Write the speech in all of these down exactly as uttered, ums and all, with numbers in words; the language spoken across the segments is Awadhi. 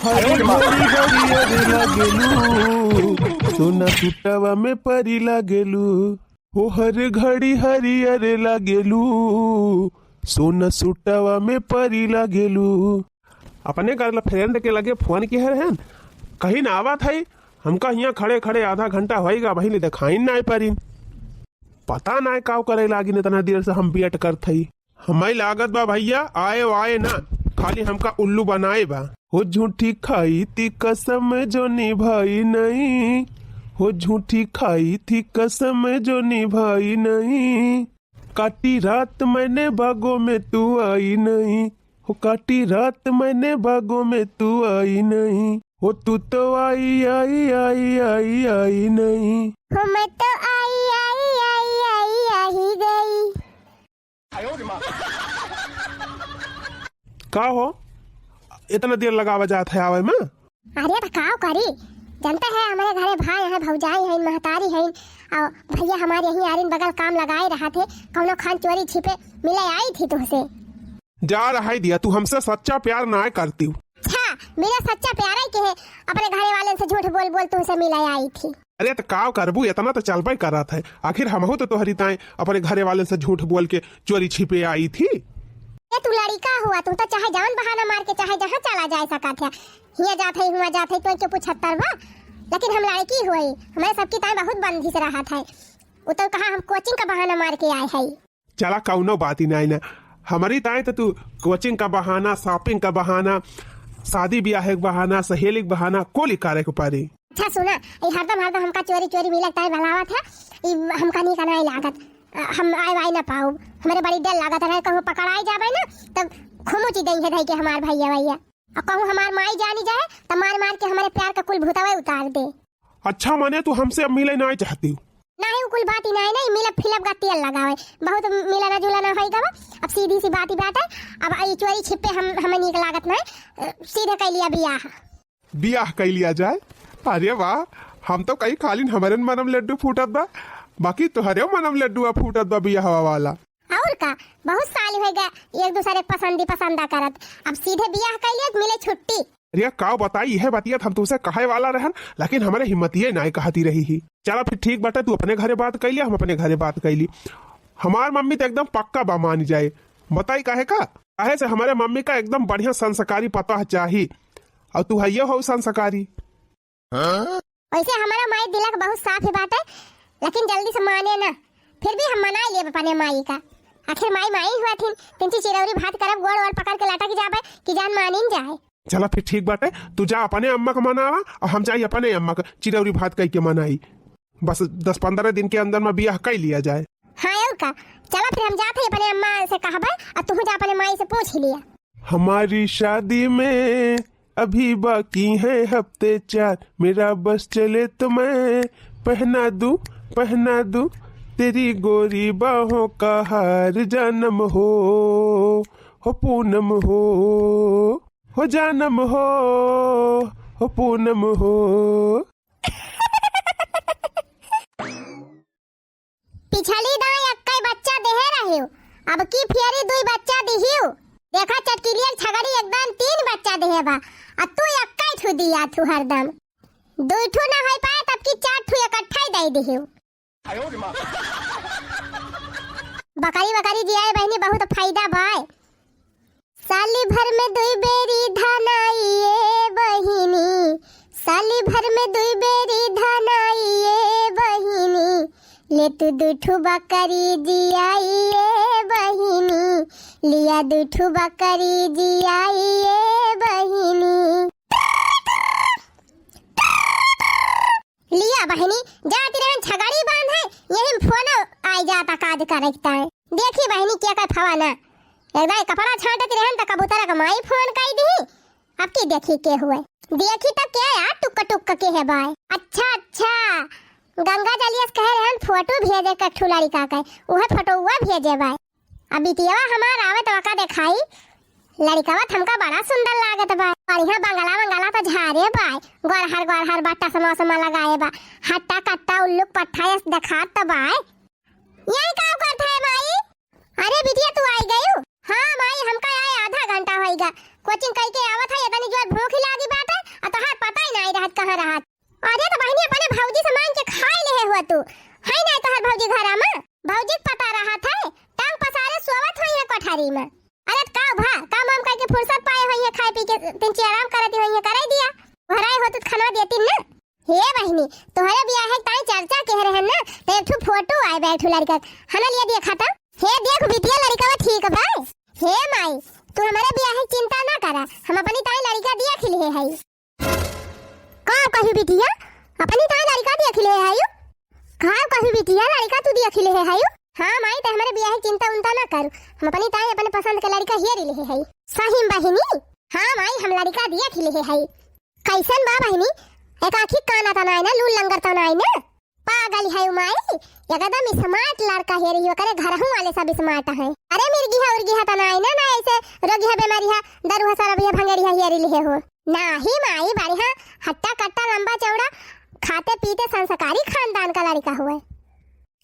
हर घड़ी हरियर लागेलू, सोना सुटवा में परी लागेलू। हो हर घड़ी हरियर लागेलू, सोना सुटवा में परी लागेलू। अपने गर्लफ्रेंड के लगे फोन किहे रहेन, कहिन आवत है। हमका हियाँ खड़े खड़े आधा घंटा होइगा, अबहीं ले देखाइन नाय परिन। पता नाय काव करे लागिन, इतना देर से हम वेट करत हई। हमें लागत बा भइया, आए वाए ना, खाली हमका उल्लू बनाए बा। हो झूठी खाई थी कसम जो निभाई नहीं, हो झूठी खाई थी कसम जो निभाई नहीं। काटी रात मैंने बागों में तू आई नहीं, हो काटी रात मैंने बागों में तू आई नहीं, हो तू तो आई, आई, आई, आई, आई नहीं। हो मैं तो आई, आई, आई, आई, आई गई। का हो, इतना देर लगावा जात है आवे में? अरे त काव करी, जानते है हमरे घरे भाई हैं, भौजाई हैं, महतारी हैं, और भइया हमारे यहीं आरिन बगल काम लगाए रहत है, कौनो खान चोरी छिपे मिले आई थी तुहसे। जा रहाई दिया, तू हमसे सच्चा प्यार नाय करती। अच्छा, बिना सच्चा प्यार ही के है, अपने घरे वाले से झूठ बोल बोल तुमसे मिले आई थी। अरे त काव करबू, इतना तो चलबे करत है, आखिर हमहू तो तोहरी ताए अपने घरे वाले से झूठ बोल के चोरी छिपे आई थी। ये तू लड़िका हुआ, तू तो चाहे जवन बहाना मार के चाहे जहाँ चला जाए सकत है, हियाँ जात है, हुआँ जात है, तो क्यों पूछत बा? लेकिन हम लड़की हुई, हमारे सबकी ताए बहुत बंदिश रहत है। उ तो कहा हम कोचिंग का बहाना मार के आए है। चला कौनो बात ही नाई ना, हमारी ताए तो तू कोचिंग का बहाना, शॉपिंग का बहाना, शादी ब्याह के बहाना, सहेली के बहाना, कोली करे के पड़ी। अच्छा सुना, ये हरदम हरदम हमका चोरी चोरी मिलत ताए बलावत है, ई हमका नीक नाई लागत। अ, हम आए वाए ना पाउब, हमरे बड़ी डर लागत है, कहूँ पकड़ाई जाबे ना, तब खुमुची देइहे धई के हमार भइया भइया। और कहूँ हमार माई जानी जाए, तब मार मार के हमरे प्यार का कुल भूतवा उतार दे। अच्छा, माने तू हमसे अब मिले नाई चाहती हो? नाही, उ कुल बात ही नाही, नाही, मिलब फिलब का तेल लगावे, बहुत मिलना जुलना होई गवा। अब सीधी सी बात ही बात है, अब ई चोरी छिपे हम, हमें नीक लागत नाही, अ, सीधे कह लिया बियाह। बियाह कह लिया जाए? अरे वाह, हम तो कहीं खालिन हमरे मनम लड्डू फूटत बा, बाकी तोहरे मनम लड्डू फूटत बा बियाहवा वाला। और का, बहुत साल हो गए एक दूसरे के पसंदी पसंदा करत, अब सीधे बियाह कह लिया, मिले छुट्टी। अरे का बताई, यह बतिया हम तुमसे कहे वाला रहन, लेकिन हमारे हिम्मतिये नाय कहती रही ही। चला फिर ठीक बाटे, तू अपने घरे बात कैली, हम अपने घरे बात कैली। हमार मम्मी तो एकदम पक्का बा मानी जाए। बताई काहे का? काहे से हमारे मम्मी का एकदम बढ़िया संस्कारी पतोह चाही, और तू हइये हो संस्कारी। वैसे हमारा माई दिलक बहुत साफ ही बाटे, लेकिन जल्दी से माने ना। फिर भी हम मनाई लेब अपने माई का। आखिर माई माई हुआ थी, तिनची चिरौरी भात करब, गोड़ वोड़ पकड़ के लटक जाबे कि जान मानिन जाए। चला फिर ठीक बाटे, तू जा अपने अम्मा का मनावा और हम जाई अपने अम्मा का चिरौरी भात कई के मनाई। बस दस पन्द्रह दिन के अंदर में बियाह कई लिया जाए। हाँ और का, चला फिर हम जात है अपने अम्मा से कहबे और तू जा अपने माई से पूछ लिया। हमारी शादी में अभी बाकी हैं हफ्ते चार, मेरा बस चले तो मैं पहना दूं, पहना दूं तेरी गोरी बाहों का हार, जानम हो, हो पूनम हो, हो जानम हो, हो पूनम हो। पिछली दाई एक्कै बच्चा देहे रहियो, अब की फेरी दुई बच्चा दिहियो। देखा चटकिलियन छगड़ी एकदम तीन बच्चा देहे बा, आ तू एक्कै ठू दिया थू हरदम। दुई ठू ना होई पाए तब की चार ठू इकट्ठा ही दे दिहियो। बकरी बकरी जियाए बहिनी बहुत फायदा बाय। साली भर में दुई बेरी धान आई ए बहिनी, साली भर में दुई बेरी धान आई ए बहिनी, ले तू दू ठू बकरी जियाई ए बहिनी, लिया दू ठू बकरी जियाई ए बहिनी। लिया बहिनी, जाती रहन छगड़ी बांधे, यही में फोन आई जाता काज करे के ताई। देखी बहिनी के का फवा ना, एकदम कपड़ा छांटत रहन त कबूतर के माई फोन कई दी। अब की देखी के हुए, देखी त के यार टुक टुक के है बाय। अच्छा अच्छा, गंगा जलियस कहे रहन फोटो भेजे के ठू लड़िका के, उहे फोटोवा भेजे बाय। अब बिटियावा हमार आवे त ओका देखाई, लड़िकवा त हमका बड़ा सुंदर लागत बा। बढ़िया बंगला वंगला त झारे बा, गोरहर गोरहर बा, टसमा समा लगाए बा, हट्टा कट्टा उल्लुक पट्ठा यस देखात त बा। यही काम करत है माई? अरे बिटिया तू आई गयू? हाँ माई, हमका आए आधा घंटा होइगा, कोचिंग कई के आवत है, इतनी जोर भूख ही लागी बाटे। आराम करत होइहैं, कराई दिया। घरे होत तो खाना देती ना। हे बहिनी, तोहरे बियाह के ताई चर्चा कह रहे हैं ना, तो एक ठो फोटो आए बैठू लड़का, हना लिया दिया खाता। हे देख बिटिया, लड़का ठीक बा। हे माई, तू हमारे बियाह के चिंता ना करा, हम अपनी ताई लड़का दिया खिले है। का कही बिटिया, अपनी ताई लड़का दिया खिले है? का कही बिटिया, लड़का तू दिया खिले है? हाँ माई, ते हमारे बियाह के चिंता उंता ना करू, हम अपनी ताई अपने पसंद के लड़का हेरी ले है। सही में बहिनी? हाँ माई, हम लड़का दिया खिले है। कैसन बा बहिनी? एक आँखी काना तना है ना, लूल लंगर तना है ना? पागल है उ माई, एकदम smart लड़का हेरी है, ओकरे घरहू वाले सब smart हैं। अरे मिर्गिहा उर्गिहा तना है ना, ना ऐसे रोगिहा बेमारिहा, दरुहा सरबिहा भंगेरिहा हेरी लिहे हो। नाही माई, बढ़िया हट्टा कट्टा लंबा चौड़ा, खाते पीते संस्कारी खानदान का लड़का हुए।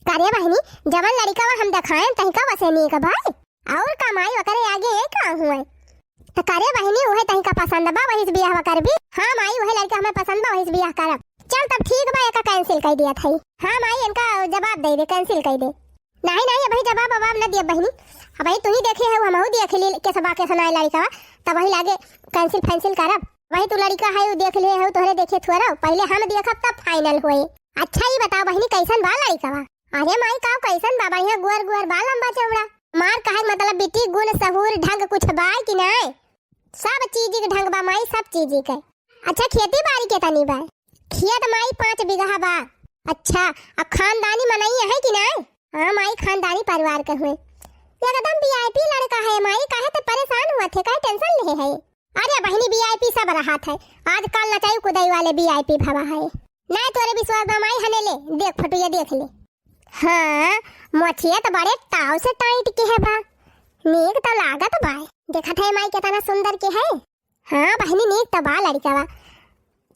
करे बहिनी, जवन लड़का हम देखाएन तहिका वसे नीक भाई। और का माई, ओकरे आगे ये का हुए? त करे बहिनी, उहे तहिका पसंद बा, वही से बियाह करबी। हाँ माई, उहे लड़का हमें पसंद बा, वही से बियाह करब। चल तब ठीक बा, एका cancel कर दिया था। हाँ माई, इनका जवाब दे दे, cancel कर दे। नहीं नहीं, अबही जवाब अवाब न दिया बहिनी, अबही तू ही देखे है, हमहू देख ली के सबा के सुनाए लड़का, तब वही लागे cancel फैंसिल करब। वही तू लड़का है, उ देख ले है, तोहरे देखे थोड़ा, पहले हम देखब तब final होए। अच्छा ये बताओ बहिनी, कैसन बा लड़का बा? अरे माई, का कैसन बा? बढ़िया गोर गोर बा, लंबा चौड़ा। मार कहे के मतलब बिटी, गुण सहूर ढंग कुछ बा कि नाय? सब चीज के ढंग बा माई, सब चीज के। अच्छा खेती बाड़ी के तनी बा? खेत माई पाँच बीघा बा। अच्छा, अब खानदानी मनई है कि नाय? हाँ माई, खानदानी परिवार के हुए। एकदम VIP लड़का है माई, काहे ते परेशान हुआ थे, काहे tension ले है? अरे बहिनी, VIP सब रहत है, आजकल नचाई कुदाई वाले VIP भवा है। नहीं तोरे विश्वास बा माई, हने ले, देख फोटो ये देख ले। हाँ, मोछिया तो बड़े ताव से tight के है बा, नीक तो लागत बा। देखत है माई कितना सुंदर के है। हाँ बहिनी, नीक तो बा लड़का बा।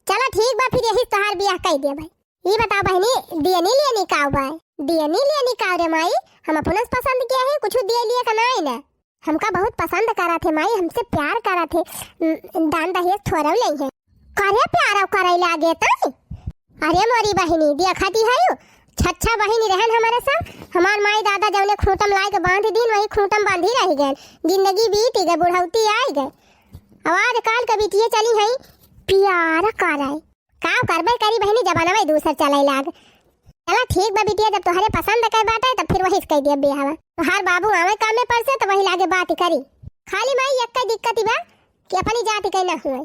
चलो ठीक बा, फिर यही तोहार बियाह कर दिया भाई। ई बताओ बहिनी, दियनी लियनी काव बा? दियनी लियनी काव रे माई, हम अपने से पसंद किया है, कुछ दिए लिए का नाई ना। हमका बहुत पसंद करा थे माई, हमसे प्यार करा थे, उम, दान दहेज थोड़ा ले है। करे प्यार करे लागे तई? अरे मोरी बहिनी, देखती है यू, छच्छा बहिनी रहन हमारे सब, हमार माई दादा जौने खूंटम लाए के बांध दीन, वही खूंटम बांधी रह गए, जिंदगी बीत गए, बुढ़ौती आई गए। अब आजकल के बिटिया चली है प्यार करे, का करबे करी बहिनी, जमाना में दूसर चले लाग। चला ठीक बा बिटिया, जब तोहरे पसंद के बाटे तब फिर वही से कह दिया बियाहवा। तोहार बाबू आवे काम में पर से तो वही लागे बात करी। खाली माई एक दिक्कत बा कि अपनी जाति के ना हुए।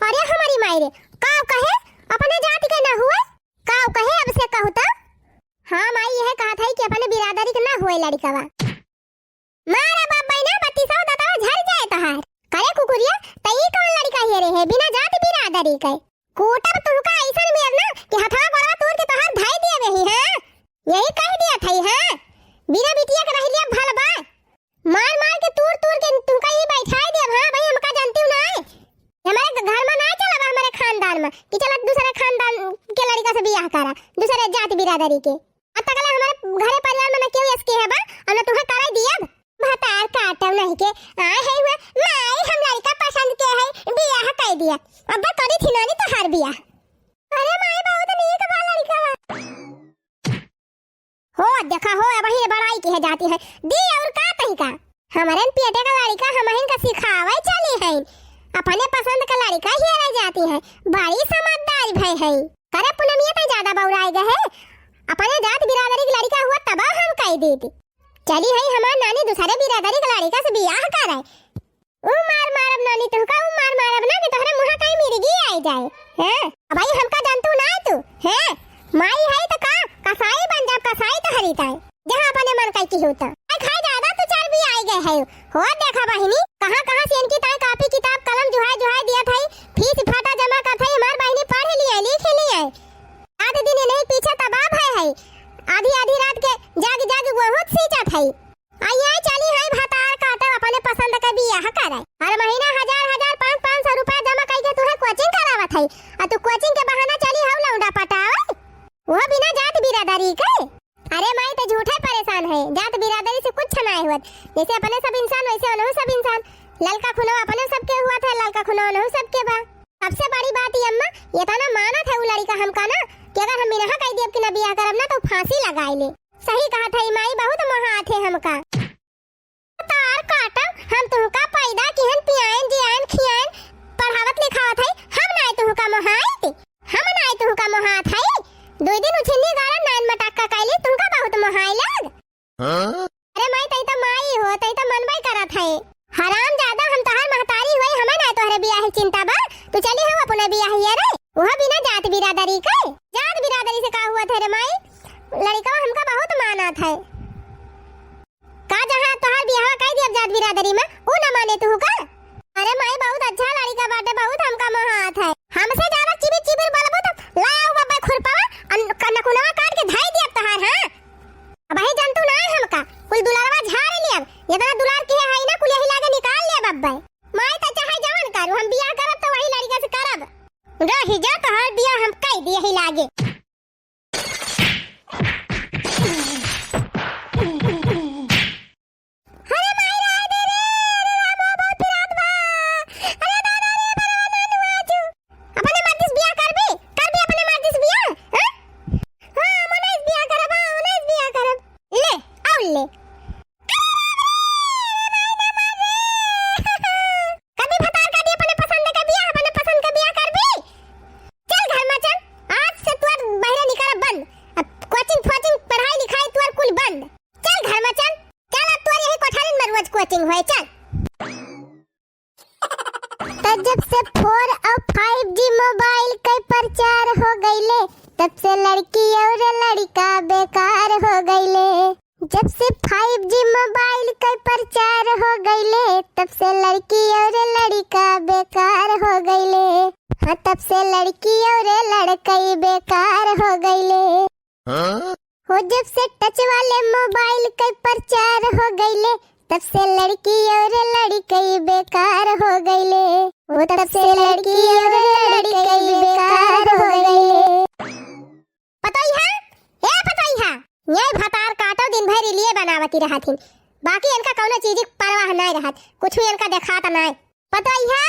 अरे हमारी माई रे, का कहे अपने जाति के ना हुए? का कहे अब से कहू तो? हाँ माई, यह कहा था कि अपने बिरादरी के ना हुए लड़कवा। मारा बाप बहिना, बत्तीसवा दतवा झर जाए तोहार। करे कुकुरिया, त ई कौन लड़का हेरे है, बिना जात बिरादरी के? कूटब तुहका ऐसन मेर ना कि हथवा गोड़वा तोड़ के तोहार धाई दिए वही, हाँ? यही कह दिया था, हाँ? बिना बिटिया के रह लिया भल बा। मार मार के तूर तूर के तुहका ही बैठाई देब, हाँ भाई, हमका जानती हूँ ना है। हमारे घर में ना चला बा, हमारे खानदान में कि चला दूसरे खानदान के लड़का से बियाह करा, दूसरे जात बिरादरी के। अब तकले हमारे घरे परिवार में न केहू यस के है बा, और न तुहे कराई दियब। भतार काटव नहीं के, आए है हुए, माई हम लड़का पसंद के है, बियाह कर दिया। अब करी थी नानी तोहार बियाह। अरे माई बहुत नीक बा लड़का बा। हो देखा हो, अब ही बड़ाई की है जाती है। दी और का तही का? हमरन पेटे का लड़का हमहिन का सिखावे चली है। अपने पसंद का लड़का हेरे जाती है। बड़ी समझदार भई है। करे पुनमिया तो ज्यादा बौराए गए है। अपने जात बिरादरी के लड़का हुआ तब हम कह देती। चली है हमार नानी दूसरे बिरादरी के लड़का से बियाह करे। ऊ मार मारब नानी तुहका, ऊ मार मारब ना कि तोहरे मुँहा कहीं मिर्गी आई जाए। हैं? अब भाई हमका जानतू ना तू, हैं? माई है तो का? कसाई बन जाब, कसाई तोहरी ताई। जहाँ अपने मन कई की होता। आई खाए ज्यादा तू चर्बी आई गए है। हो देखा बहिनी, कहाँ कहाँ से इनकी ताई कापी किताब कलम जुहाई जुहाई दिया था, फीस फाटा जमा कर था, हमार बहिनी पढ़ लिए, लिख लिए। रात दिन इन्हीं पीछे तबाह है, है। आधी आधी रात के जाग जाग वहुत सींचत है। आ ये चली है भतार काटब अपने पसंद के बियाह करे। हर महीना हजार हजार पाँच पाँच सौ रुपया जमा करके तुहे कोचिंग करावत है। आ तू कोचिंग के बहाना चली हऊ लौंडा पटावे। वो बिना जात बिरादरी के। अरे माई तो झूठे परेशान है, जात बिरादरी से कुछ ना हुआ। जैसे अपने सब इंसान वैसे उन्हों सब इंसान। ललका खुनो अपने सबके हुआ था, ललका खुनो उन्हों सबके बा। सबसे बड़ी बात ये अम्मा, ये तना मानत है वो लड़का हमका ना कि अगर हम बिना कह दियब कि ना बियाह करब ना तो फांसी लगाई ले। सही कहा था माई, बहुत मोहा आथे हमका। तार काटब, हम तुहका पैदा किहन, पियाएन, जियाएन, खियाएन, चिंता बा, तू चली हो अपने बियाह हिया रे। वह बिना जात बिरादरी के, जात बिरादरी से का हुआ थे रे माई? लड़िकवा हमका बहुत मानत है। का जहाँ तोहार बियाह कइ दिया जात बिरादरी में, ऊ न माने तू का? अरे माई, बहुत अच्छा लड़िका बाटे, बहुत हमका मोहात है। हमसे ज्यादा चिबिर चिबिर बोलबो तो ला आऊ बब्बे खुरपवा, अन-, क-, नकुनवा काट के धइ दिया तोहार, हाँ? अबही जंतु ना है हमका, कुल दुलारवा झाड़ लिया, जितना दुलार किहे है ना, कुल यही लागे निकाल लिया बब्बे। माई त चाहे जवन करू, हम बियाह करब त वही लड़िका से करब। रही जा, तोहार बियाह हम कइ दिए ही लागे। अरे माई रे, दे रे, अरे राम, बहुत पिरात बा। अरे दादा रे, बड़ा नानू आजू। अपने मर्जी से बियाह करबी? करबी अपने मर्जी से बियाह? हैं? हाँ, हम उन्नीस बियाह करब, हाँ, उन्नीस बियाह करब। ले, आउ ले। कभी भतार का दिया अपने पसंद का बियाह, अपने पसंद का बियाह करबी? चल घर में चल, आज से तोर बहिरे निकल बंद। अब कोचिंग फोचिंग, पढ़ाई लिखाई तोर कुल बंद। चल घर में चल, चल अब तोर यही कोठारिन में रोज कोचिंग होए, चल। त जब से four और five G mobile के प्रचार हो गइले, तब से लड़की और लड़िका बेकार हो गइले। जब से five G mobile के प्रचार हो गइले, तब से लड़की और लड़िका बेकार हो गइले। हाँ, तब से लड़की और लड़कई बेकार हो गइले। हाँ? हो जब से touch वाले mobile के प्रचार हो गइले, तब से लड़की और लड़कई बेकार हो गइले। वो तब से लड़की और लड़कई बेकार हो गइले। पतोहिया, ए पतोहिया, ये भतार काटो दिन भर reel बनावती रहत हिन, बाकी इनका कौनो चीज की परवाह नाय रहत, कुछ भी इनका देखात नाय। पतोहिया,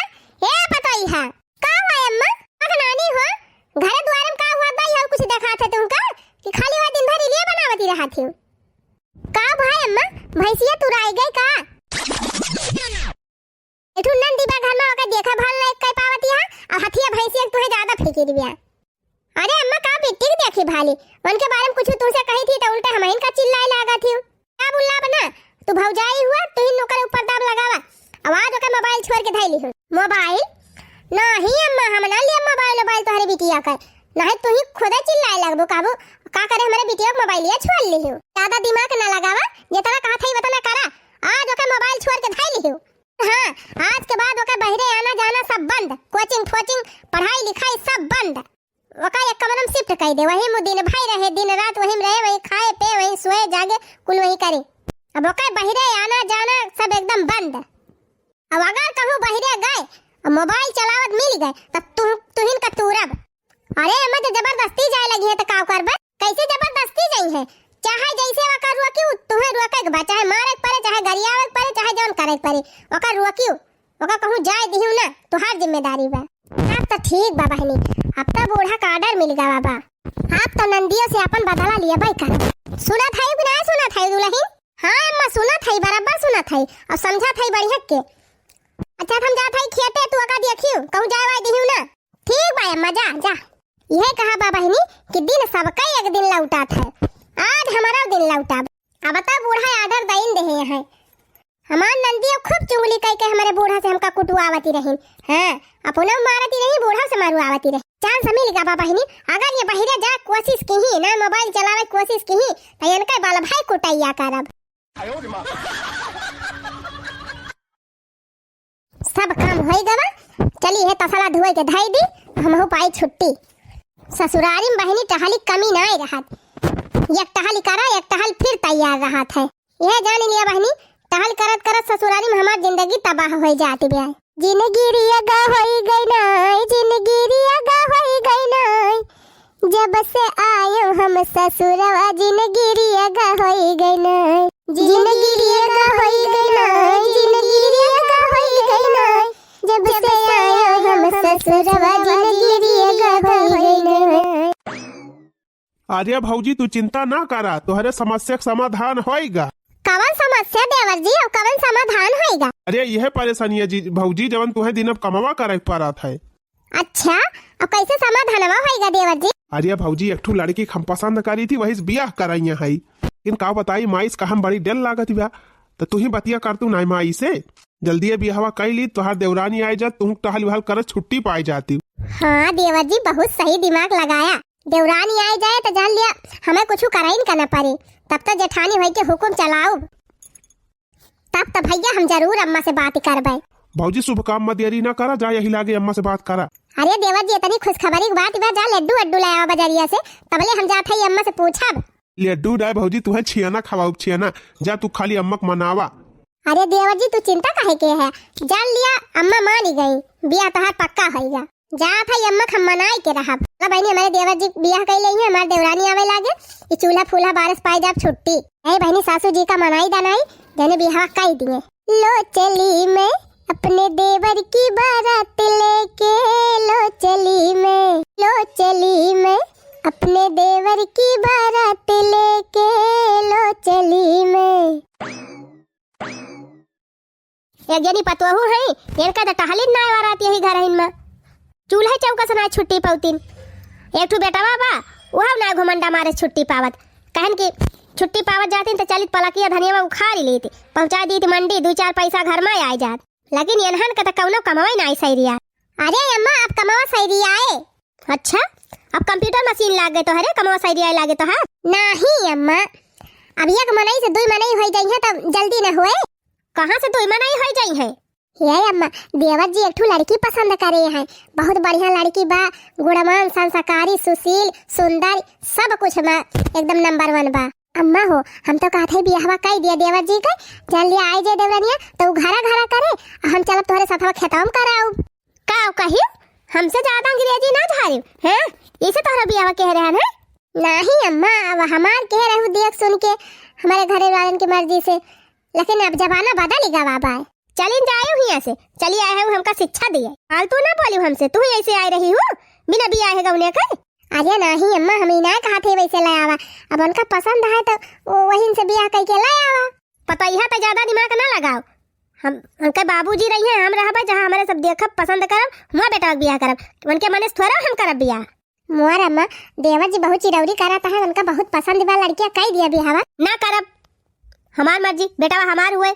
ए पतोहिया। का हुआ अम्मा? का नानी हो? घरे दुआरे में का हुआ बा, यहू कुछ देखात है तुमका कि खाली वह दिन भर reel बनावती रहत हिन? का भाई अम्मा, भैंसिया तुराई गई का? एठू नंदी बा घर में, ओके देखा भाल नहीं कर पावती है, और हथिया भैंसिया तुहे ज्यादा फेंकी दिया। अरे अम्मा, का बिट्टी के देखी भाली, उनके बारे में कुछ तुमसे कही थी तो उल्टा हमहिन का चिल्लाए लागा थी। का बुल्ला बना, तू भौजाई हुआ, तू ही नौकर ऊपर दाब लगावा। आवाज ओके mobile छोड़ के धैली हो। Mobile? नहीं अम्मा, हम ना लिया mobile, mobile तोहरे बिटिया का। नहीं तू ही खुदे चिल्लाए लगबो, कहबो, "का करे हमरे बिटिया के mobile ये छोड़ ली हो?" ज्यादा दिमाग ना लगावा, जितना कहा था उतना करा। आज ओके mobile छोड़ के धैली हो। हाँ, आज के बाद ओके बहिरे आना जाना सब बंद, कोचिंग फोचिंग, पढ़ाई लिखाई सब बंद। ओका एक कमरा में shift कर दे, वही में दिन भर रहे, दिन रात वही में रहे, वही खाए पे, वही सोए जागे, कुल वही करे। अब ओका बहिरे आना जाना सब एकदम बंद। अब अगर कहूँ बहिरे गए, अब mobile चलावत मिल गए, तब तू, तुहिन का तूरब। अरे अम्मा, जो जबरदस्ती जाए लगी है तो का करबे? कैसे जबरदस्ती जाई है? चाहे जैसे ओका रोकी, उ तुहे रोके के बा, चाहे मारे के पड़े, चाहे गरियावे के पड़े, चाहे जौन करे के पड़े, ओका रोकी। ओका कहूँ जाए दिहू ना, तोहार जिम्मेदारी बा। अब तो ठीक बा बहिनी, अब तो बूढ़ा का order मिल गवा बा। अब तो नंदियो से अपन बदला लिया बाई का। सुनत है कि ना सुनत है दुल्हन? हाँ अम्मा, सुनत है, बराबर सुनत है और समझत है बढ़िया के। अच्छा, हम जात है खेते, तू ओका देखियो, कहूँ जाए वाए दिहू ना। ठीक बा अम्मा, जा, जा। यह कहा बा बहिनी कि दिन सबका एक दिन लौटात है, आज हमारा दिन लौटा। अब तो बूढ़ा order दइन देहे हैं। हमार नंदियो खूब चुगली कई के हमरे बूढ़ा से हमका कुटुआवती रही। हाँ, अपनो मारती रही, बूढ़ा से मरुआवती रही। Chance मिल गवा बहिनी, अगर ये बहिरे जा कोशिश किही, ना mobile चलावे कोशिश किही, तो इनका बाल भाई कुटैया करब। सब काम होई गवा, चली है तसला धोए के धई दी, हमहू पाई छुट्टी। ससुरारी में बहिनी टहली कमी नाय रहत, एक टहली करा, एक टहल फिर तैयार रहत है। यह जान लिया बहिनी, टहल करत करत ससुरारी में हमार जिंदगी तबाह होई जाती बा। जिनगी रियगा होई गई नाय, जिनगी रियगा होई गई नाय, जब से आयो हम ससुरवा जिनगी रियगा होई गई नाय। जिनगी रियगा होई गई नाय, जिनगी रियगा होई गई नाय, जब से आयो हम ससुरवा जिनगी रियगा होई गई नाय। अरे भौजी, तू चिंता ना करा, तोहरे समस्या के समाधान होएगा। कवन समस्या देवर जी, और कवन समाधान होएगा? अरे यह परेशानी है जी भौजी, जवन तुहे दिन अब कमवा करे के पड़त है। अच्छा, अब कैसे समाधानवा होएगा देवर जी? अरे भौजी, एक ठो लड़की के हम पसंद करी थी, वही से बियाह कराइया है। लेकिन का बताई, माई से कहम बड़ी डर लागत बा, तो तू ही बतिया कर तू नाई माई से। जल्दी ये बियाहवा कइ ली, तोहार देवरानी आइ जात, तुहूँ टहल वहल करत छुट्टी पाइ जाती। हाँ देवर जी, बहुत सही दिमाग लगाया। देवरानी आइ जाए त जान लिया, हमें कुछ करइन का न पड़े, तब तो जेठानी होई के हुकुम चलाउब। तब तो भइया हम जरूर अम्मा से बात करबे। भौजी, शुभ काम में देरी ना करा, जा यही लागे अम्मा से बात करा। अरे देवर जी, इतनी खुशखबरी की बात बा, जा लड्डू वड्डू ले आवा बजरिया से, तबले हम जात हई अम्मा से पूछब। लड्डू नाय भौजी, तुहे छियाना खवाउब, छियाना। जा तू खाली अम्मा के मनावा। अरे देवर जी, तू चिंता काहे के है, जान लिया अम्मा मानी गई, बियाह तोहार पक्का होइगा। जात हई अम्मा के हम मनाई के रहब। ला बहिनी, हमारे देवर जी बियाह कइ लेइहैं, हमार देवरानी आवे लागे, ई चूल्हा फूल्हा बारस पाइ जाब छुट्टी। ए बहिनी, सासू जी का मनाई दा नाई, जने बियाह कइ दिए। लो चली मैं अपने देवर की बारात लेके, लो चली मैं, लो चली मैं अपने देवर की बारात लेके, लो चली मैं। एक जनी पतोहू है, इनका त टहलिन नाय वरात यही घरहिन में। चूल्हे चौका से नाय छुट्टी पउतिन। एक ठो बेटवा बा, उहउ नाय घुमंडा मारे छुट्टी पावत। कहन कि छुट्टी पावत जातिन त चलित पलकिया धनिया में उखाड़ लेती, पहुँचा देती मंडी, दुइ चार पैसा घर में आइ जात। लेकिन इन्हन के त कउनो कमवइ नाय सइरिया। अरे अम्मा, अब कमवा सइरिया आए। अच्छा, अब कंप्यूटर मशीन लाग गए तोहरे, कमवा सइरिया लागे तोहार? नाहीं अम्मा, अब एक मनई से दुइ मनई होइ जइहैं त जल्दी न होए। कहाँ से दुइ मनई होइ जइहैं? हे अम्मा, देवर जी एक ठो लड़की पसंद करे हैं, बहुत बढ़िया लड़की बा, गुणवान, संस्कारी, सुशील, सुंदर, सब कुछ में एकदम नंबर वन बा। अम्मा हो, हम तो कहत हई बियाहवा कइ दिया देवर जी के, जान लिया आइ जाए देवरनिया, त उ घरा घरा करे, आ हम चलब तोहरे साथवा खेतवा में कराउब। का कही? हमसे ज्यादा अंग्रेजी ना झारिउ, हैं? इसे तोहरा बियाहवा कह रहे हैं? नाहीं अम्मा, अब हमार कह रहू देख सुन के, हमारे घरे वालन की मर्जी से, लेकिन अब जमाना बदल गवा बा। चलिन जायु हियाँ से, चली आए हउ हमका शिक्षा दिए। फालतू ना बोलिउ हमसे, तू ही ऐसे आइ रही हउ, बिना बियाहे गउने के। अरे नाहीं अम्मा, हम ई ना कहत हई वैसे ले आवा। अब उनका पसंद है त वो वहीं से बियाह कइके ले आवा। पतोहिया त ज्यादा दिमाग ना लगाओ। हम, उनके बाबूजी रहिहैं, हम रहबे जहाँ हमरे सब देखब, पसंद करब, हुआँ बेटवा के बियाह करब। उनके मने से थोड़ा हम करब बियाह। मोर अम्मा, देवर जी बहुत चिरौरी करत हैं, उनका बहुत पसंद बा लड़किया, कइ दिया बियाहवा। ना करब, हमार मर्जी, बेटवा हमार हुए,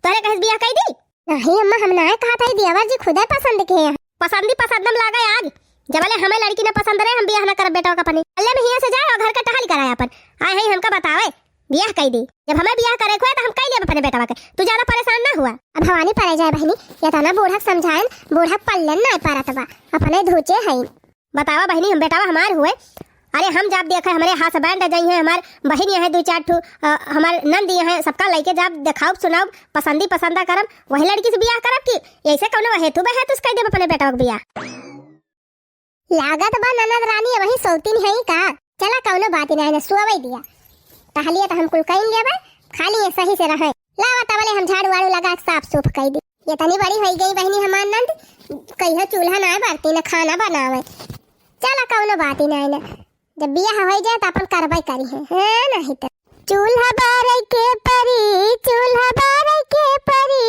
तोहरे कहे से बियाह कइ दी? नाहीं अम्मा, हम नाहीं कहत हई, देवर जी खुदे पसंद किहे हैं। पसंदी पसंद में लागे आग, जबले हमें लड़की न पसंद रहे, हम बियाह न करब बेटवा का अपने। अल्ले में हियाँ से जाए और घर का टहल कराए अपन। आए हैं हमका बतावे, बियाह कइ दी। जब हमें बियाह करे के होए त हम कइ लेब अपने बेटवा के, तू ज्यादा परेशान ना हुआ। अब भवानी परे जाए बहिनी, ये तो ना बूढ़ा के समझाएन, बूढ़ा के पल्ले नाहीं परत बा, अपने धूचे हैं। बतावा बहिनी, हम बेटवा हमार हुए, अरे हम जाब देखे, हमरे husband जइहैं, हमार बहिन यहाँ दुइ चार ठो, अ, हमार नंद यहाँ, सबका लइके जाब, देखाउब, सुनाउब, पसंदी पसंदा करब, वही लड़की से बियाह करब कि ऐसे कउनो हेतु बहेतु से कइ देब अपने बेटवा के बियाह। लागत बा ननद रानी अबहीं सौतिन हई का? चला कउनो बात नाहीं न, सुअवइ दिया, टहलिया त हम कुल कइन लेबे, खाली ये सही से रहे। लावा तबले हम झाड़ू वाड़ू लगा के साफ सूफ कइ दी। ये तनी बड़ी होइ गई बहिनी हमार नंद, कहियो चूल्हा ना बरती, न खाना बनावे। चला कउनो बात ही नाहीं न, जब बियाह होइ जाए त अपन करबे करिहैं, हैं, नाहीं त। चूल्हा बारे के परी, चूल्हा बारे के परी,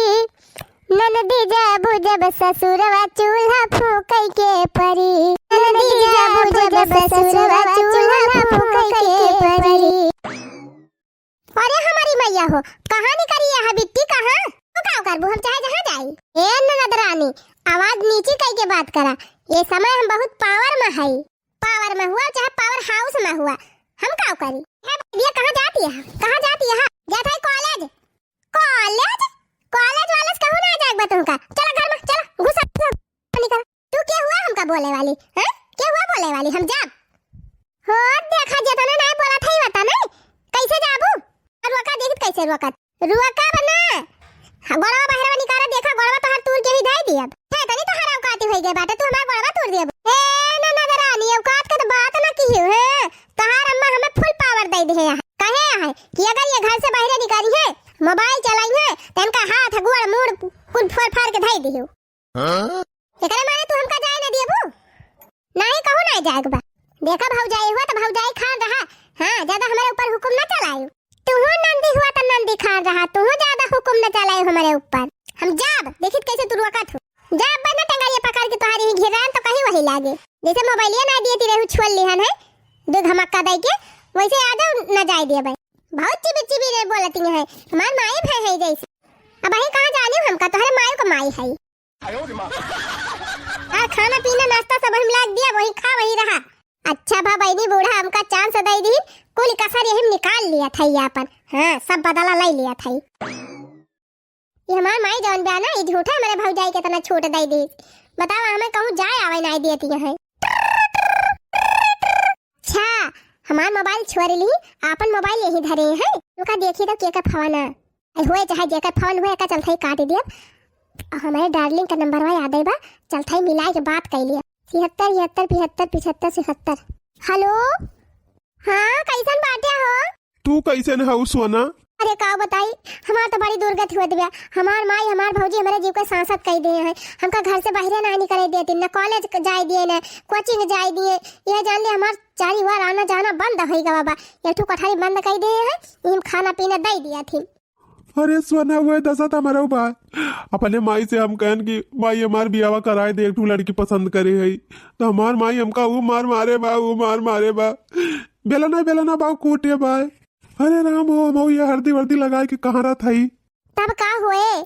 ननदी जाबू जब ससुरवा चूल्हा फूकै के परी, ननदी जाबू जब ससुरवा चूल्हा फूकै के परी। अरे हमारी मैया हो, कहाँ निकरी यह बिट्टी, कहाँ? तू का करबू, हम चाहे जहाँ जाई। ए ननद रानी, आवाज नीची कइ के बात करा, ये समय हम बहुत power में हई। Power में हुआ चाहे power house में हुआ, हम का करी? हे भैया, कहाँ जाती है, कहाँ जाती है? जात है college। College? College वाले से कहूँ ना जाए बा तुमका। चला घर में, चला, घुसा, घुसा, निकल। तू के हुआ हमका बोले वाली, हैं? के हुआ बोले वाली? हम जाब। हो, देखा, जेतना नाय बोलत हई, वता नाय। कैसे जाबू? रुआ का देखत, कैसे रुआ का? रुआ का बना? हाँ, गोड़वा बाहरवा निकाला, देखा, गोड़वा तोहार तूर के भी धई दियब। है, तनी तोहार औकाती होई गए बाटे, तू हमार गोड़वा तूर दियब। ए, ननद रानी, औकात के तो बात ना किहियो, हैं? तोहार अम्मा हमें full power दे दे हैं। कहे हैं कि अगर ये घर से बाहर निकली है, mobile चलाई है, तो इनका हाथ, गोड़, मूड़ कुल फोड़ फाड़ के धई दियो। हाँ? एकरे मारे तू हमका जाए ना दियबू? नाहीं कहूँ ना जाए के बा। देखा भौजाई हुआ तो भौजाई खान रहा। हाँ, ज्यादा हमारे ऊपर हुकुम ना चलायो। तू नंदी हुआ तो नंदी खान रहा, तू ज्यादा हुकुम ना चलायो हमारे ऊपर। हम जाब, देखित कैसे तू रोकत हो। जाब बना टंगरिया पकड़ के तोहारी ही घेरान तो कहीं वही लागे। जैसे मोबाइलिया ना दिए ती रहू छोड़ लिहन है, दो धमाका दे के, वैसे आ जाओ ना जाए दिए भाई। बहुत चिबी चिबी रे बोलती है, हमार माए भाई है जैसे। अब वही कहाँ जाने हमका, तोहरे माई को माई है। और खाना पीना नाश्ता सब हम लाग दिया, वही खा वही रहा। अच्छा भा बहिनी बूढ़ा हमका chance दे दी, कुल कसर यही में निकाल लिया था ये अपन। हाँ, सब बदला ले लिया था। ये हमार माई जौन बा ना, ये झूठा हमारे भौजाई के इतना छूट दे दी। बताओ, हमें कहूँ जाए आवे नहीं देती है। अच्छा, हमार मोबाइल छोड़ ली, आपन मोबाइल यहीं धरे हैं। उनका देखी तो के का फोन है। अरे होए चाहे जेकर फोन होए, का चलथई काट दिया। और हमारे डार्लिंग का नंबर याद है बा, चलथई मिलाए के बात कर लिया। छिहत्तर, इहत्तर, पिहत्तर, पिछहत्तर, छिहत्तर। हेलो, हाँ, कैसन बाटे हो? तू कैसन हऊ सोना? अरे का बताई, हमार तो बड़ी दुर्गति होत बा। हमार माई, हमार भौजी हमारे जीव के सांसत कई दिए हैं। हमका घर से बाहरे ना निकले देती, ना कॉलेज जाए दिए, ना कोचिंग जाए दिए। ये जान ले हमार चारी ओर आना जाना बंद हो गवा बा। एक ठो कोठारी बंद कई दिए हैं, इम खाना पीना दे दिया थी। अरे सोना, वह दशा त हमरो बा। अपने माई से हम कहन कि माई हमार बियावा कराए दे, एक ठो लड़की पसंद करे है। तो हमार माई हमका ऊ मार मारे बा, ऊ मार मारे बा। बेलना बेलना बा कूटे बा। अरे राम हो, हम ये हरदी वर्दी लगाए के कहाँ रहत हई? तब का हुए?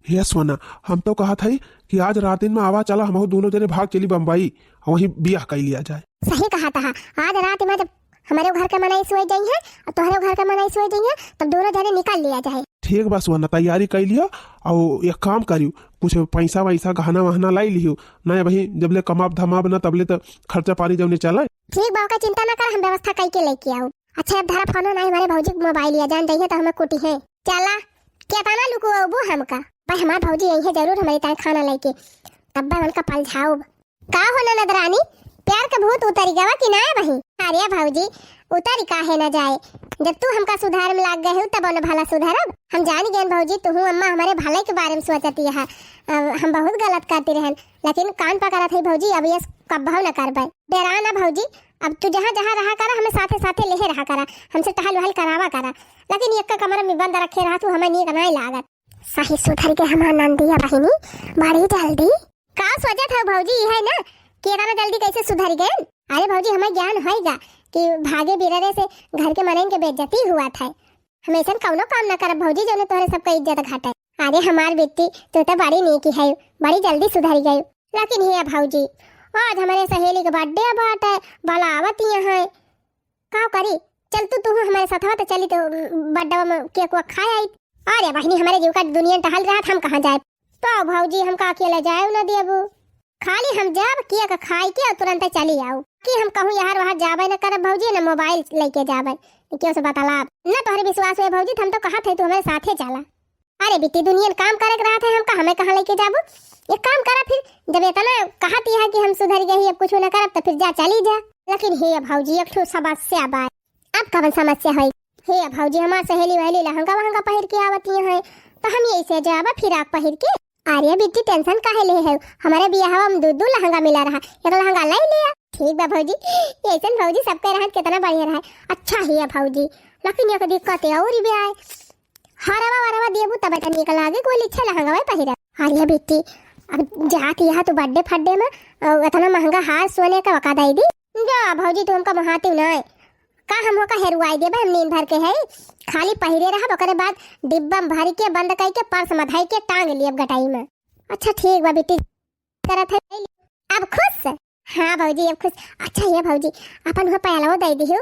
हे सोना, हम तो कहत हई कि आज रातिन में आवा चला, हमहू दोनों जने भाग चली बम्बई, वहीं बियाह कर लिया जाए। सही कहा था, आज रात में जब हमारे घर के मनई सोए जाई है और तोहरे घर के मनई सोए जाई है, तब दोनों जने निकल लिया जाए। ठीक बा सोना, तैयारी कर लियो और एक काम करियो, कुछ पैसा वैसा गहना वहना लाई लियो, ना भाई जब ले कमाब धमाब ना तब ले तो खर्चा पानी जब नहीं चला। ठीक बा, ओकर चिंता ना कर, हम व्यवस्था कई के लेके आऊ। अच्छा, अब धरा फोन ना, हमारे भौजी के मोबाइल या जान जाइए तो हमें कुटी है। चला, केतना लुकुआबू हमका? भाई हमार भौजी यही है जरूर हमारे ताई खाना लेके, तब भाई उनका पलझाउब। का हो ननद रानी, प्यार के भूत उतरी गवा कि ना बही? अरे भौजी, उतरी काहे ना जाए, जब तू हमका सुधार में लाग गए हो तब न भला सुधरब। हम जान गए भौजी, तू अम्मा हमारे भले के बारे में सोचती है। अब हम बहुत गलत करती रहन, लेकिन कान पकड़त है भौजी, अब ये कब्बहु न करबे। डेरा ना भौजी, अब तू जहाँ जहाँ रहा करा, हमें साथे साथे लेहे रहा करा, हमसे टहल वहल करावा करा, लेकिन एक कमरा में बंद रखे रहा तू, हमें नीक नाय लागत। सही सुधर के हमार नंदिया बहिनी, बड़ी जल्दी। का सोचत हो भौजी, ये है ना कि इतना जल्दी कैसे सुधर गए? अरे भौजी, हमें ज्ञान होएगा कि भागे बिररे से घर के मनइन के बेइज्जती हुआ था। हम ऐसन कौनो काम ना करब भौजी, जौने तोहरे सबका इज्जत घटे। अरे हमार बिट्टी, तू तो बड़ी नीकी है, बड़ी जल्दी सुधर गई। लेकिन हे भौजी, आज हमारे सहेली के birthday बाटे, बुलावत यहाँ है, का करी? चल तू, तू हमारे साथवा तो चली तो birthday में cake वेक खाए आई। अरे बहिनी, हमारे जीव का दुनिया टहल रहा, हम कहाँ जाए? तो भौजी, हमका अकेले जाए न देबू। खाली हम जाब cake खाए के और तुरंत चली आऊ। कि हम कहूँ यहाँ वहाँ जाबे न करब भौजी, न मोबाइल लेके जाबे, केहू से बतलाब। न तोहरे विश्वास हुए भौजी, तो हम तो कहत है तू हमारे साथे चला। अरे बिट्टी, दुनियन काम करे के रहत है, हमका हमें कहाँ लेके जाबू? एक काम करा फिर, जब इतना कहत है कि हम सुधर गई, अब कुछ न करब, तो फिर जा, चली जा। लेकिन हे भौजी, एक ठो समस्या बा। अब कवन समस्या है? हे भौजी, हमार सहेली वहेली लहंगा वहंगा पहिर के आवती हैं, तो हम यही से जाबा फिराक पहिर के। अरे बिट्टी, tension काहे ले है? हमारे बियाहवा में दू दू लहंगा मिला रहा, एक लहंगा ले लिया। ठीक बा भौजी, ऐसन भौजी सबके रहन कितना बढ़िया रहा। अच्छा हे भौजी, लेकिन एक दिक्कत है और भी आए, हरवा वरवा देबू तब तो निक लागे, कोई लिच्छे लहंगा वही पहिरा। अरे बिट्टी, अब जात यहाँ तो birthday फड्डे में, अ, इतना महंगा हार सोने का वका दे दी। जा भौजी, तू हमका महाती ना है, का हम होका हेरुआई देबे? हम नींद भर के है, खाली पहिरे रहब, ओकरे बाद डिब्बा में भर के, बंद कई के, पर्स में धई के टांग लियब गटाई में। अच्छा ठीक बा बिट्टी, करत है। अब खुश? हाँ भौजी, अब खुश। अच्छा ये भौजी, अपन हो पायलवा दे दियो,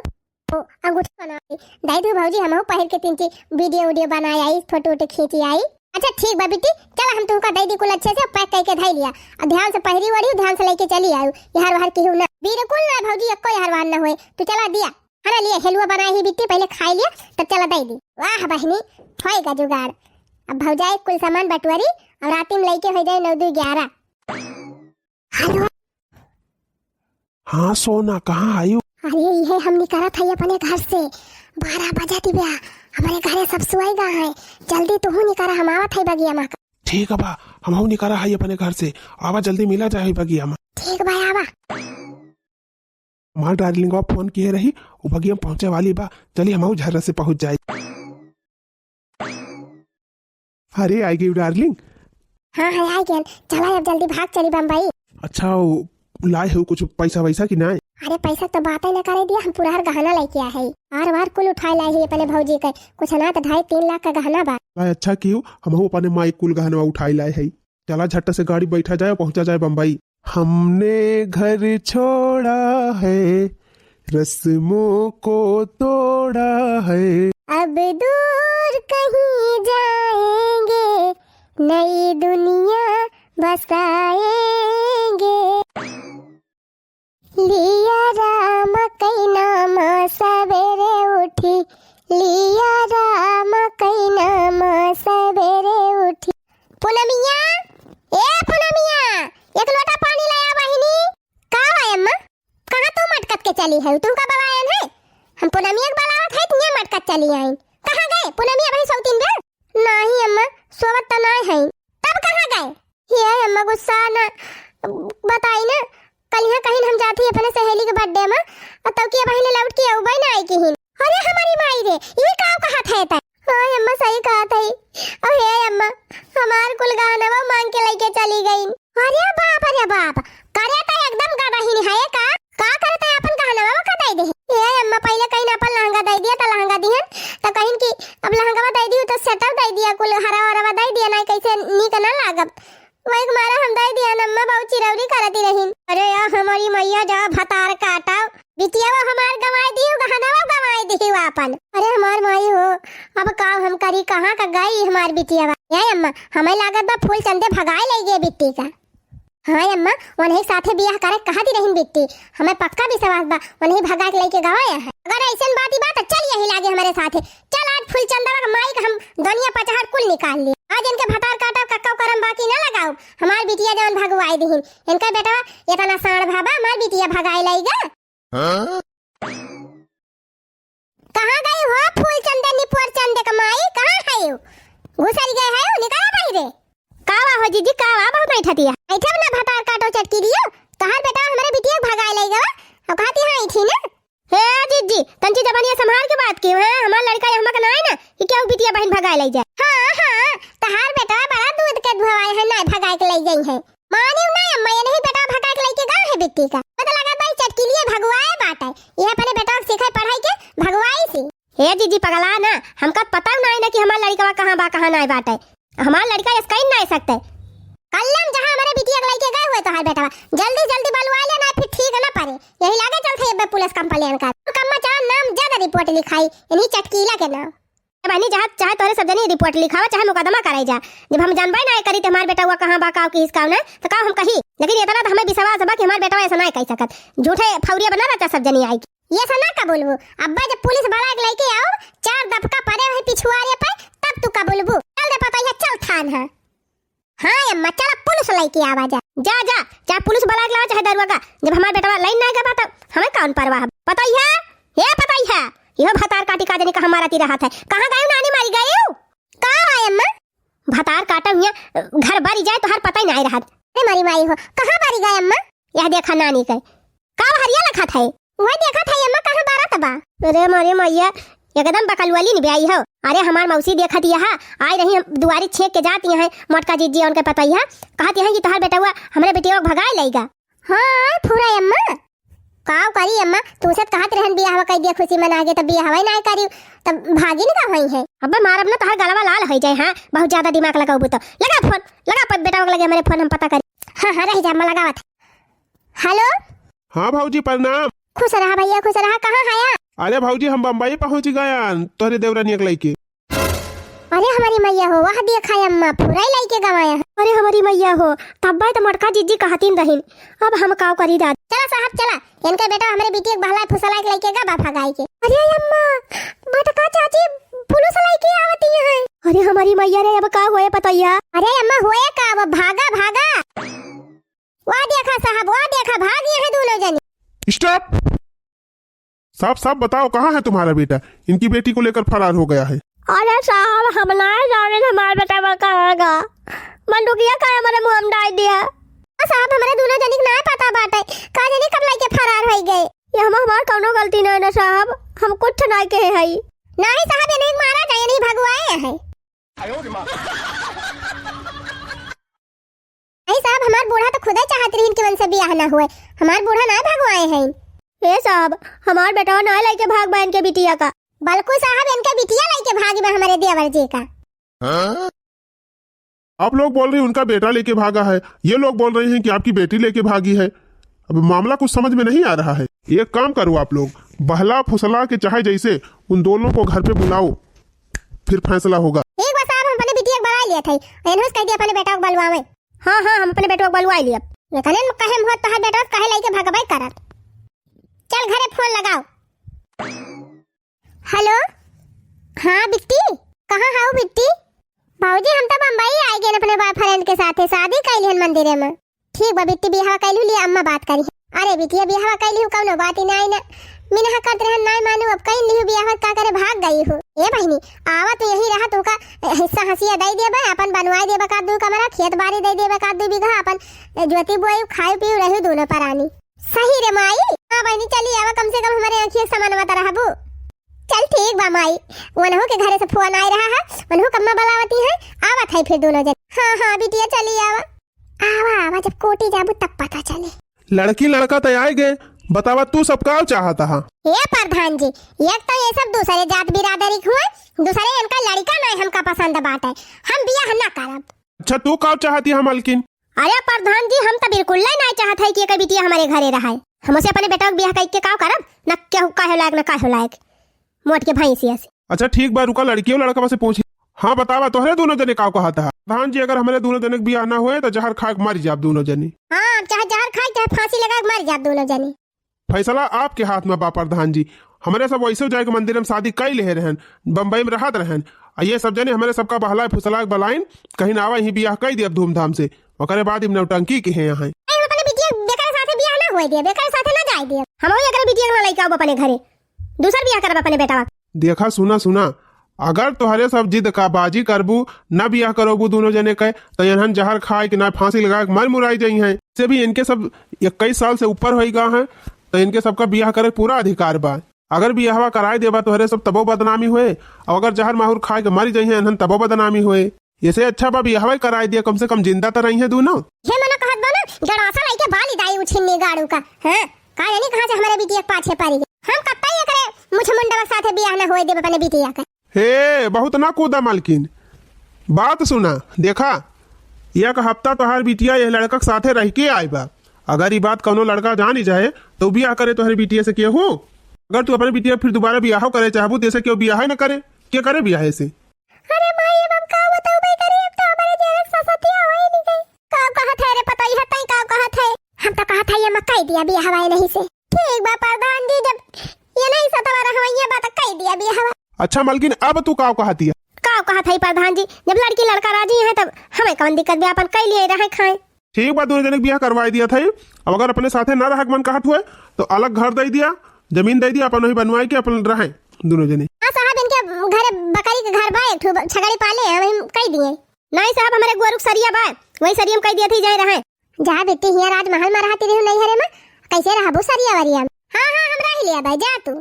ओ अंगूठी बना दे दियो भौजी, हमहू पहिर के तीन चार video उडियो बनाए आई, फोटो वोटो खींची आई। अच्छा ठीक बा बिट्टी, चला हम तुमका दे दी कुल अच्छे से pack करके धई लिया, और ध्यान से पहिरी वड़ी, ध्यान से लेके चली आयु, यहाँ वहाँ केहू ना, बिल्कुल ना भौजी, एको यहाँ वहाँ ना होए, तू चला दिया। है ना, लिए हलवा बनाए ही बिट्टी, पहले खाई लिया, तब चला दे दी। वाह बहिनी, होएगा जुगाड़। अब भौजाई कुल सामान बटोरी, अब राती में लेके हो जाए नौ दू ग्यारह। हेलो। हाँ सोना, कहाँ आयु? अरे ये हम निकरत है अपने घर से, बारह बजा दिव्या, हमारे घरे सब सोएगा है, जल्दी तू निकरा, हम आवत है बगिया में। ठीक बा, हमहू निकरा है अपने घर से, आवा जल्दी मिला जाए बगिया में। ठीक बा, आवा। हमार डार्लिंगवा फोन किए रही, उ बगिया में पहुँचे वाली बा, चली हमहू झर्रा से पहुँच जाए। अरे आई गई डार्लिंग। हाँ हाँ आई गई, चला अब जल्दी भाग चली बम्बई। अच्छा उ लाए हो कुछ पैसा वैसा कि नाय? अरे पैसा तो बात ही न करे दिया, हम पूरा हर गहना लेके आए है। हार वार कुल उठाए लाए है अपने भौजी के, कुछ ना तो ढाई तीन लाख का गहना बा। भाई अच्छा कियो, हमहू अपने माई कुल गहनवा उठाए लाए है। चला झट से गाड़ी बैठा जाए, पहुंचा जाए बम्बई। हमने घर छोड़ा है, रस्मों को तोड़ा है। अब दूर कहीं जाएंगे, नई दुनिया बसाएंगे। लिया राम कई नाम सबेरे उठी, लिया राम कई नाम सबेरे उठी। पूनमिया, ए पूनमिया, एक लोटा पानी ले आ बहिनी। का बा अम्मा? कहाँ तू मटकत के चली है? तुमका बवायन है? हम पूनमिया के बलावत है, तुम मटकत चली आई। कहाँ गए पूनमिया भाई सौतीन बे? नहीं अम्मा, सोवत तो नहीं है। तब कहाँ गए? हे अम्मा, गुस्सा ना बताई ना, कल यहाँ कहीं हम जाती अपने सहेली के birthday में, और तब की अब हिले लौट के अउबे ना आई किहिन। अरे हमारी माई रे, ये का कहत है तै? हाँ अम्मा, सही कहत है। अरे अम्मा, हमार कुल गहनवा मांग के लेके चली गई। अरे बाप रे बाप, करे तो एकदम गदहिन है का? का करे तो अपन गहनवा का दे दे? हे अम्मा, पहले कहीं अपन लहंगा दे दिया तो लहंगा दिहन, तो कहीं कि अब लहंगा दे दियो तो sweater दे दिया, कुल हरा हरा दे दिया, नहीं कैसे नीक ना लागब। वही के मारे हम दे दिया अम्मा, बहुत चिरौरी करती रही। अरे यार हमारी मैया, जा भतार काटा, बिटिया वो हमार गंवाई दियो, गहना वो गंवाई दियो आपन। अरे हमार माई हो, अब का हम करी, कहाँ का गई हमार बिटिया बा? ए अम्मा, हमें लागत बा फूल चंदे भगाए ले गए बिट्टी का। हाँ अम्मा, उन्हीं साथे बियाह करे कहती रही बिट्टी, हमें पक्का विश्वास बा, उन्हीं भगा के लेके गवाया है। अगर ऐसन बात ही बात, चल यही लागे हमारे साथे। चल आज फूल चंदवा के माई के हम दुनिया पचहर कुल निकाल ली। आज इनके भतार काटब, कक्का करम बाकी ना लगाओ। हमार बिटिया जवन भगवाई दिहिन, इनका बेटवा इतना साँड़ भाबा, हमार बिटिया भगाए लाइगा। हाँ? कहाँ गई हो फूल चंदे, निपोर चंदे के माई, कहाँ है हो? घुसर गए है हो, निकल भाई रे। का बा हो जीजी, का बा, बहुत बैठा दिया। बैठब ना भतार काटो चटकी दियो, तोहार बेटा हमारे बिटिया के भगाए लाइगा, अब कहती हाँ थी ना। हे जीजी, तंची जबानिया संभाल के बात की, हैं? हमार लड़का ये हमका ना है ना कि केहू बिटिया बहिन भगाए ले जाए। हाँ, हाँ, तहार बेटा बड़ा दूध के धुआए है, ना भगाए के ले जाई है। माने ना अम्मा, ये नहीं बेटा भगाए के लेके गए है बिट्टी का। पता लगा भाई चटकीलिए भगवाए बाटे। ये अपने बेटा के सिखाई पढ़ाई के भगवाई से। हे जीजी पगला ना, हमका पता ना है ना कि हमार लड़का कहाँ बा, कहाँ ना बाटे। हमार लड़का ऐसे कहीं ना सकते। कल्लम जहाँ हमारे बिटिया के लेके गए हुए तोहार बेटवा, जल्दी जल्दी बलवा ले ना, फिर ठीक ना पड़े। यही लागे चलते अब पुलिस complain कर। कम्मा चार नाम ज्यादा report लिखाई, इन्हीं चटकीला के नाम। ए बहनी, जहाँ चाहे तोहरे सब जनी report लिखावा, चाहे मुकदमा कराई जा। जब हम जानबे ना करी ते हमार बेटवा कहाँ बा, का किस का ना, तो का हम कही। लेकिन इतना तो हमें विश्वास बा कि हमार बेटवा ऐसा ना कह सकत। झूठे फौरिया बना रहता सब जनी आई। ये ऐसा ना कबूलबू। अब्बा जब पुलिस बला के लेके आओ, चार दबका पड़े हुए पिछुआरे पे, तब तू कबूलबू। चल दे पता है, चल थान है। हाँ अम्मा, चला पुलिस लेके आवा जा। जा, जा, जा पुलिस बला के लावा चाहे दरुआ का। जब हमार बेटवा लाइन ना गवा तो हमें कौन परवाह। पता ही है, हे पता ही है, यह भतार काटी का जनी का हमारा ती रहा था। कहाँ गए नानी मारी गए? का है अम्मा? भतार काटा हुआ घर बारी जाए तो हर पता ही ना रहा। अरे मारी माई हो, कहाँ बारी गए अम्मा? यह देखा नानी के। का हरिया लखत है? वह देखत है अम्मा, कहाँ बारत बा? अरे मारे मैया, एकदम बकलवली नि ब्याई हो। अरे हमार मौसी देखत यहा, आई रही हम दुआरी छेक के जात यहाँ, मोटका जीजी उनके पतैया, कहत यहाँ कि तोहार बेटवा हमरे बेटिया के भगाए लइगा। हाँ, फुरा अम्मा। काव करी अम्मा, तू से कहत रहन बियाहवा कई दिया खुशी मना के, तब बियाहवा ही ना करी, तब भागिन का होई है। अब्बे मारब ना तोहार गलवा लाल होई जाए, हाँ, बहुत ज्यादा दिमाग लगाऊ तो। लगा फोन, लगा पर बेटवा के लगे हमारे फोन हम पता करी। हाँ, हाँ, रह जा अम्मा, लगावत। हेलो। हाँ भौजी, प्रणाम। खुश रहा भैया, खुश रहा। कहाँ हया? अरे भौजी, हम बम्बई पहुँच गयन तोहरे देवरनिया के लइके। अरे हमारी मैया हो, वह देखा अम्मा, फुराई लइके गवाया है। अरे हमारी मैया हो, तब्बे तो मोटका जीजी कहतीन रहीन, अब हम काव करी दादी। चला साहब, चला, इनके बेटा हमरे बिटिया के बहलाए फुसलाए के लइके गा बा भगाई के। अरे अम्मा, मोटका चाची पुलिस लइके आवती है। अरे हमारी मैया रे, अब का होए पतैया? अरे अम्मा, होए का, अब भागा, भागा। वा देखा साहब, वा देखा, भाग यहाँ दोनों जने। Stop! साफ साफ बताओ, कहाँ है तुम्हारा बेटा? इनकी बेटी को लेकर फरार हो गया है। अरे साहब, हम ना जाने हमारा बेटा कहाँ गा। बंदूकिया का हमारे मुँह में डाल दिया। ओ साहब, हमारे दोनों जने के ना पता बाटे, का जाने कब लेके फरार हो गए। ये हम, हमार कौनो गलती नहीं ना साहब, हम कुछ नहीं कहे हई। नहीं साहब, ये नहीं मारा जाए, ये नहीं भगवाए है। नहीं साहब, हमार बूढ़ा तो खुदे चाहत रहीन कि उनसे बियाह ना हुए, हमार बूढ़ा ना भगवाए हैं। ए साहब, हमार बेटवा ना लइके भाग बा इनके बिटिया का। बल्कु साहब, इनके बिटिया लइके भागी बा हमरे देवर जी का। हाँ? आप लोग बोल रही उनका बेटा लेके भागा है, ये लोग बोल रहे हैं कि आपकी बेटी लेके भागी है। अब मामला कुछ समझ में नहीं आ रहा है। एक काम करो आप लोग, बहला फुसला के चाहे जैसे उन दोनों को घर पे बुलाओ, फिर फैसला होगा। ठीक बा साहब, हम अपने बिटिया के बुला लिया थे, इन्हों से कह दिया अपने बेटा को बुलवावे। हाँ, हाँ, हम अपने बेटवा के बुलवा लिया। इतने में कहे हम होत तोहार बेटवा के कहे लइके भगबे करत। चल घरे फोन लगाओ। हेलो, हाँ बिट्टी, कहाँ हाउ बिट्टी? भौजी, हम तो बम्बई आइ गए अपने बॉयफ्रेंड के साथे, शादी कैली हन मंदिरे में। ठीक बा बिट्टी, बियाहवा कैलू लिए अम्मा बात करी। अरे बिटिया, बियाहवा कैली हूँ, कौनो बात ही नाई ना। मिनहा करत रहन नाई मानू, अब कैन लिहू बियाहवा, का करे भाग गई हूँ। ए बहिनी, आवा तू यहीं रहा, तू का हिस्सा हंसिया दे देबे, अपन बनवाई देबे का दू कमरा, खेत बाड़ी दे देबे का दू बीघा, अपन जोती बोई, खाई पीऊ रही दोनों परानी। सही रे माई। हाँ बहिनी, चली आवा, कम से कम हमरे आँखिया के सामनवा त रहबू। चल ठीक बा माई, वनहु के घरे से फोन आए रहा है, वनहु कम्मा बुलावती है, आवत है फिर दोनों जन। हाँ, हाँ बिटिया, चली आवा। आवा, आवा, जब कोटी जाबू तब पता चले। लड़की लड़का त आए गए, बतावा तू सब का चाहत हा? ए प्रधान जी, एक तो ये सब दूसरे जात बिरादरी के हुए, दूसरे इनका लड़का नहीं हमका पसंद बाटे, हम बियाह ना करब। अच्छा, तू का चाहती है मलकिन? अरे प्रधान जी, हम तो बिल्कुल नहीं चाहत है कि एक बिटिया हमारे घरे रहे। हम उसे अपने बेटा के बियाह करके का करब? न केहू काहे लायक, न काहे लायक। मोट के भैंसिया से। अच्छा ठीक बा, रुका, लड़कियों लड़का से पूछी। हाँ बतावा, तोहरे दोनों जने का कहत हा? प्रधान जी, अगर हमरे दोनों जने के बियाह ना होए तो जहर खा के मर जाब दोनों जने। हाँ, चाहे जहर खाए, चाहे फांसी लगा के मर जाब दोनों जने। फैसला आपके हाथ में बा प्रधान जी। हमरे सब वैसे जाए के मंदिर में शादी कई लेहे रहन, बम्बई में रहत रहन। आ ये सब जने हमरे सबका बहलाए फुसलाए बलाइन, कहीं ना आवा, यहीं बियाह कई दियब धूमधाम से। ओकरे बाद ही नौटंकी के हैं यहाँ। ए, हम अपने बिटिया बेकर साथे बियाह ना होए दियब, बेकर साथे ना जाए दियब। हम वही एकरे बिटिया ना लइके आउब अपने घरे, दूसर बियाह करब अपने बेटवा। देखा सुना सुना, अगर तोहरे सब जिद का बाजी करबू, ना बियाह करबू दोनों जने के, तो इन्हन जहर खाए के ना फांसी लगा के मर मुराई जाई हैं। से भी इनके सब इक्कीस साल से ऊपर होई गा हैं, तो इनके सबका बियाह करे के पूरा अधिकार बा। अगर बियाहवा कराए देबा तोहरे सब तबो बदनामी होए, और अगर जहर माहुर खाए के मर जाई हैं इन्हन तबो बदनामी होए। इसे अच्छा बा बियाहवा ही कराए दिया, कम से कम जिंदा तो रही हैं दोनों। हे मनो कहत बा ना, गड़ासा लइके बाली दाई उछिन्नी गाड़ू का, हैं? का जानी कहाँ से हमारे बिटिया के पाछे पड़ी गई। हम कतई एकरे मुछ मुंडवा के साथे बियाह ना होए देब अपने बिटिया के। हे, बहुत ना कूदा मालकिन, बात सुना। देखा, एक हफ्ता तोहार बिटिया यह लड़का के साथे रह के आए बा। अगर ई बात कौनो लड़का जानी जाए, तो बियाह करे तोहरे बिटिया से केहू? अगर तू अपने बिटिया फिर दोबारा बियाह करे चाहबू, तो इसे केहू बियाह न करे। के करे बियाह इसे? अरे माई, अब हम का बताऊ भाई, करे अब तो हमारे जहर ससतिया होई नहीं गई। का कहत है रे पतोहिया, तई का कहत है? हम तो कहत है ये मकई दिया बियाह हवाई नहीं से। ठीक बा प्रधान जी, जब ये नहीं सतवा रहवैया बा, तो कई दिया बियाहवा। अच्छा मलकिन, अब तू का कहतिया? का कहत है प्रधान जी, जब लड़की लड़का राजी हैं, तब हमें कौन दिक्कत बा, अपन कई लिए रहे खाए। ठीक बा, दोनों जने के बियाह करवाई दिया था। अब अगर अपने साथे ना रहे के मन कहत हुए, तो अलग घर दे दिया, जमीन दे दिया, अपन वही बनवाई के अपन रहे दोनों जने। हाँ साहब, इनके घरे बकरी के घर बा, एक ठो छगड़ी पाले हैं, वही कई दिए। नहीं साहब, हमारे गोरू के सरिया बा, वही सरिया में कई दिया था, जाए रहे। जा बेटी, हियाँ राजमहल में रहती रहू नैहरे में, कैसे रहबू सरिया वरिया में? हाँ, हाँ, हम रह लिया भाई, जा तू।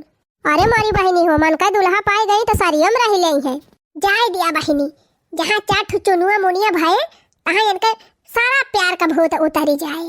अरे मोरी बहिनी हो, मन का दुल्हा पाए गई तो सरिया में रह ले है। जाए दिया बहिनी, जहाँ चार ठो चुनुआ मुनिया भये, तहाँ इनके सारा प्यार का भूत उतरी जाए।